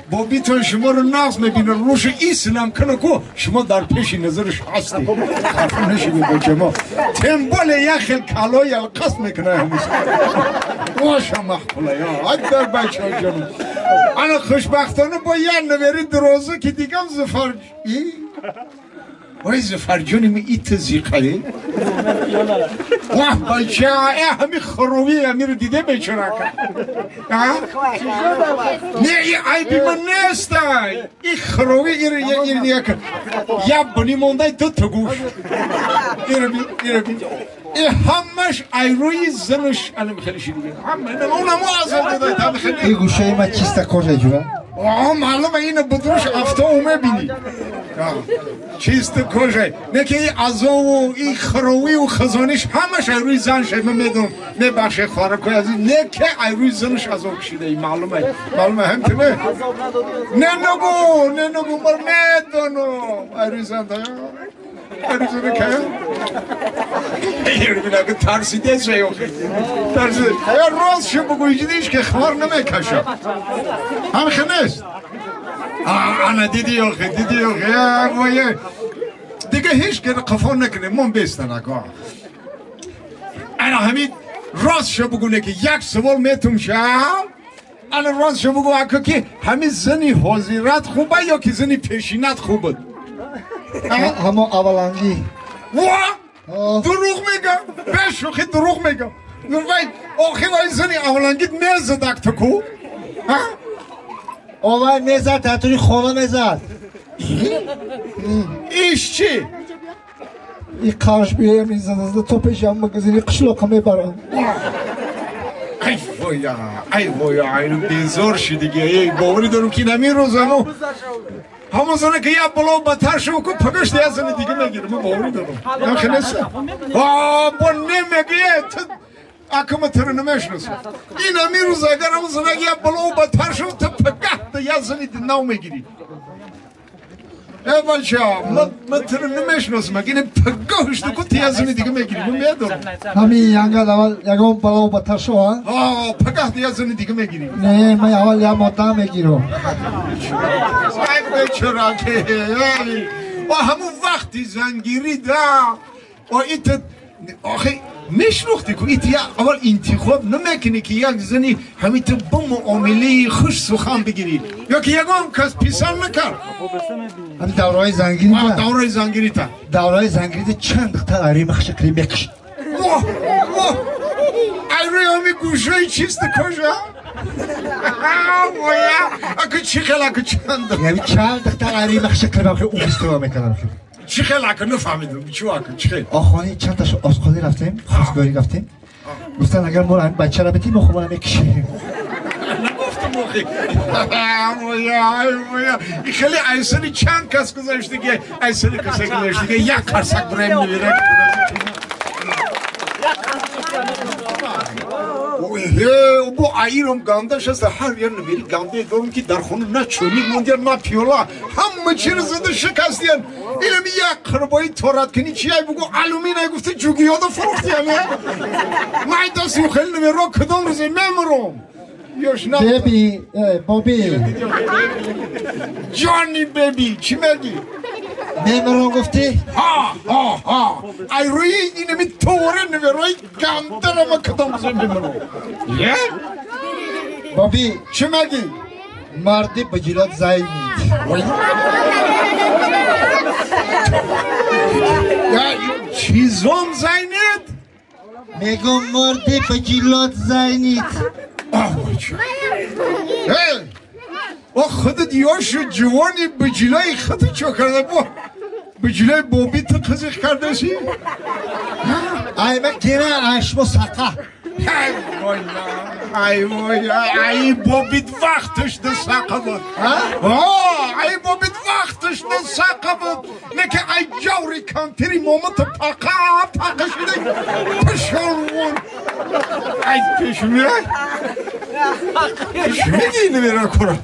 Бобитон шуморо нағз мебинад, рӯши ислам кана ку шумо дар пеши назараш ҳастед. Хафа нашавед бачамо. Тем более як хел калои алқас мекунад ҳамӯз. Боша маҳқулая, дар бачаҳо ҷонам. Ана хушбахтона бо як навери дуроза ки дигам Зуфар вай Зуфарҷони ми ита зиқае. Ваҳ бача, э ҳами хурувӣ амиро диде бечорака. Не, и айби ман нестай. И хурувӣ ир нияка. Я буни мондай ду тугуш. Ира би, ира би. И ҳамаш айрӯи занаш анам хеле шидига. Ҳама онамо азоб додай там хеле. И гӯшаи ма чиста кожа ҷура. О, маълума ина будруш авто мебини. Чиста кожа. Не ки азову и хурувию хазониш ҳамаш айрӯи занш ман медонам. Мебахше хоракои азиз, не ки айрӯи занаш азоб кашида, маълума. Маълума ҳам ту не. Не нагу, не нагу, ман медонам. Айрӯи зан да. Айрӯи зан ка? Ки тарсиде охи. Тарсиде. Я рост шо бигӯ, дидиш ки хор намекашад. Ҳам хе нест. Ана диди охи, диди охи. Вое. Дига ҳеч ки қафо накунем, мон бестан ака. Ана ҳамин рост шо бигӯне ки як савол метум шав. Ана рост шо бигӯ ака ки ҳамин зани ҳозират хуба ё ки зани пешинат хуб буд? Ҳамо аввалангӣ. Ва! Дурӯғ мегам, бешӯхӣ дурӯғ мегам. Вай охи вай зани аввалангит мезадак ту ку? Овай мезад, татури хона мезад. Иш чӣ? И қарш биёям мезадазда то пешам магазини қишлоқа мебарам. Ай воя, ай воя, айну безор шидиги. Эй, боварӣ дорам ки намин рӯз ҳамо ҳамон зане ки як боло батар шав ку пагашт як зани дига мегирам, ман боварӣ дорам. Ям хелеса. А, бо немегие, ту акама туро намешиносам. Ин ҳамин рӯз агар ҳамон зане як боло батар шав, ту пагахта як зани нав мегирӣ. Э бача, ман туро намешиносам, агар ин пагоҳиш ку ту як зани дига мегирӣ, ман медонам. Ҳамин янгад аввал ягон бало батар шава? А, пагахта як зани дига мегирӣ. Не, ман аввал як мода мегирам. Ай бечора ки ва ҳамун вақти зангирӣ да ва ита охи мешнохтӣ ку ит як аввал интихоб намекунӣ ки як зани ҳамин ту бо муомилаи хуш сухан бигирӣ ё ки ягон кас писанд накард. Ҳамин давраҳои зангирӣ А, давраи зангирита. Давраҳои зангирита чанд духтар айрӯи махша кирӣ мекушт. Воҳ, воҳ, айрӯи ҳамин гӯшаи чиста кожа воя аку чӣ хел аку чанд? Яъне чанд духтар айрӯи махша кирӣ убийство мекардам. Чӣ хел аку, нафаҳмидам, чӣ аку, чӣ хел? Охони чанд таш озхонӣ рафтем, хостгорӣ рафтем. Гуфтан агар мо ҳамин бачаро битем, мо худмона мекушем. Нагуфтам охи. Воя, ай воя, хеле айсани чанд кас гузаштиги, айсани каса гузаштиги, як қарсак бираем мевера. Бо аирам ганда шаста, ҳар як навери ганде дорам ки дар хона на чӯник мондиян, на пиёла, ҳама чиро зада шикастиян. Инами як қирбои тораткунӣ чи ай бугу алюминий гуфта ҷугиёда фурӯхтиян. Май дасти хеле наверо кадом рӯзе мемурам. Ёш на Беби, Боби. Ҷони беби, чӣ мегӣ? Мемурам гуфтӣ? Ҳа, ҳа, ҳа. Ай рӯи инами товари наверои гандара ма кадом рӯзе мемурам. Е? Боби, чӣ мегӣ? Марди ба ҷилот зайнид. Чизом зайнид? Мегум марди ба ҷилот зайнид. Эй! О худат ёшу ҷувони ба ҷилои худат чо карда бо? Ба ҷилои боби ту қизиқ кардаши? Ай ма кира ашмо сақа. Ай воя, ай воя, ай бобит вақташ да сақа буд. Ай бобит вақташ да сақа буд. Не ки ай ҷаври кампири момата пақа пақа шуда пашорвон. Ай пеш меай? Чӣ мегӣ намера кора?